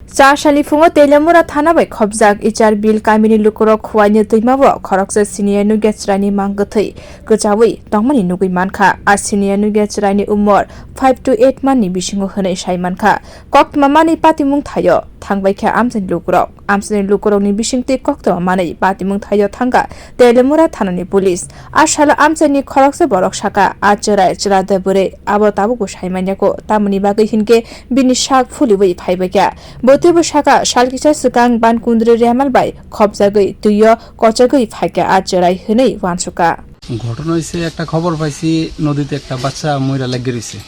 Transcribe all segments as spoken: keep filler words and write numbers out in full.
Chasani phungo Teliamura thana bai khopjak Icharbil kamini lukurok khuaini twimao khoroksa siniya nugya chwraini mang kwthwi kwchaui tongmani nugwi mankha. A siniya nugya chwraini umor five to eight manni bisingo hwnwi sai mankha. Koktwma mani patimung thaio thangbaikha amchaini lukurok. Amchaini lukurokni bisingtwi koktwma manwi patimung thaio thangkha Teliamura thanani police. A salo amchaini khoroksa borok sakha, a chwrai chwla de bwrwi abo tabukbo sai manya kho, tamoni bagwi hinkhe bini sak phuliui phaibaikha. Bo teibo sakha, sal kisa swkang Bankundri Remal bai khopjagwi twio kochagwi phaikha a chwrai hwnwi uansukha. ঘটনা হয়েছে, একটা খবর পাইছি নদীতে একটা বাচ্চা মইরা লাগিয়ে রয়েছে।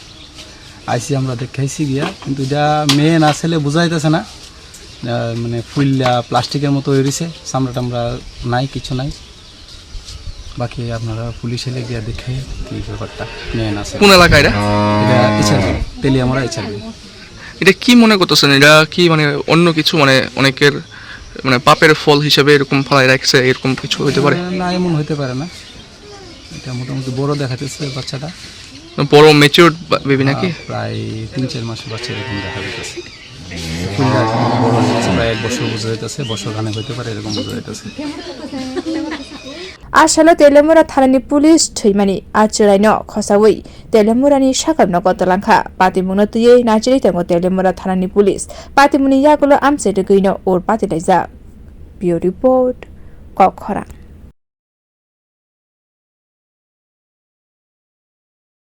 আইসি আমরা দেখাইছি গিয়া, কিন্তু এটা মেয়ে না ছেলে বোঝা যাইতেছে না। আহ, মানে ফুললা প্লাস্টিকের মতো হয়ে রয়েছে, চামড়া টামড়া নাই, কিছু নাই। বাকি আপনারা পুলিশ এলে গিয়া দেখে কি ব্যাপারটা, মেয়ে না ছেলে। কোন এলাকা এটা? এটা ইছারবি, তেলিয়ামরা ইছারবি। এটা কি মনে করতেছেন? এটা কি মানে অন্য কিছু, মানে অনেকের মানে পাপের ফল হিসেবে এরকম ফালাই রাখছে, এরকম কিছু হইতে পারে? না, এমন হইতে পারে না। এটা মোটামুটি বড় দেখাতেছে বাচ্চাটা। বড় ম্যাচিউরড বেবি নাকি? হ্যাঁ, প্রায় তিন চার মাসের বাচ্চা এরকম দেখা যাইতেছে। ফুলটা এখনো বড় হয়ে গেছে, প্রায় এক বছর বোঝা যাইতেছে, বছর খানেক হইতে পারে, এরকম বোঝা যাইতেছে। A salo Teliamura thanani police thwimani a chwraino khosaui Teliamurani sakhamno koto langkha. Patimungno twiwi nachirwi tongo Teliamura thanani police. Patimungni yagulo amchai rwgwino ur patilaijak. Bureau Report, Kokkhorang.